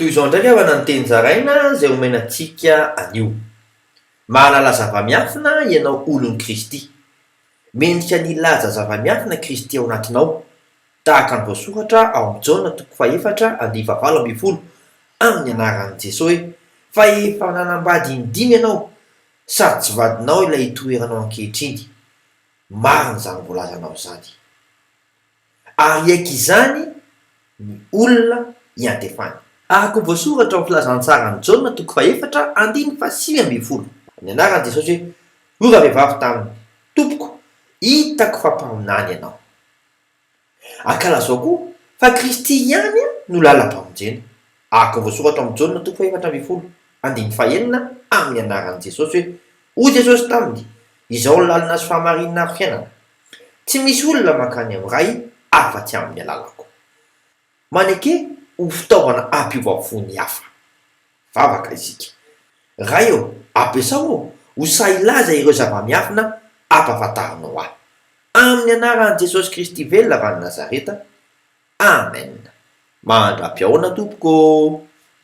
Toy izao indray ry havana ny teny zaraina izay omena antsika anio. Mahalala zava-miafina ianao olon'i Kristy. Mendrika ny hilaza zava-miafina Kristy ao anatinao, tahaka ny voasoratra ao amin'ny Jaona toko fahefatra andininy fahavalo ambin'ny folo amin'ny anaran'i Jesoa hoe, Fa efa nanambady in-dimy ianao, sady tsy vadinao ilay itoeranao ankehitriny. Marina izany voalazanao izany. Ary hiaiky izany ny olona hiantefany. Araka ny voasoratra ao amin'ny Filazantsaran'i Jaona toko fahefatra andininy fahasivy ambin'ny folo. Ny anaran'i Jesosy hoe, Hoy ravehivavy taminy, Tompoko, hitako fa mpaminany ianao. Ankalazao koa fa Kristy ihany no lalam-pamonjena. Araka ny voasoratra ao amin'ny Jaona toko fahefatra ambin'ny folo andininy fahenina amin'ny anaran'i Jesosy hoe, Hoy Jesosy taminy, Izao ny lalana sy fahamarinana ary fiainana. Tsy misy olona mankany amin'ny Ray afa-tsy amin'ny alalako. Maneke ho fitaovana hampiova fo ny hafa. Vavaka isika. Ray ô, ampiasao aho ho sahy hilaza ireo zava-miafina ampahafantarinao ahy. Amin'ny anaran'i Jesosy Kristy velona avy any Nazareta. Amen. Mandra-pihaona tompoko ô!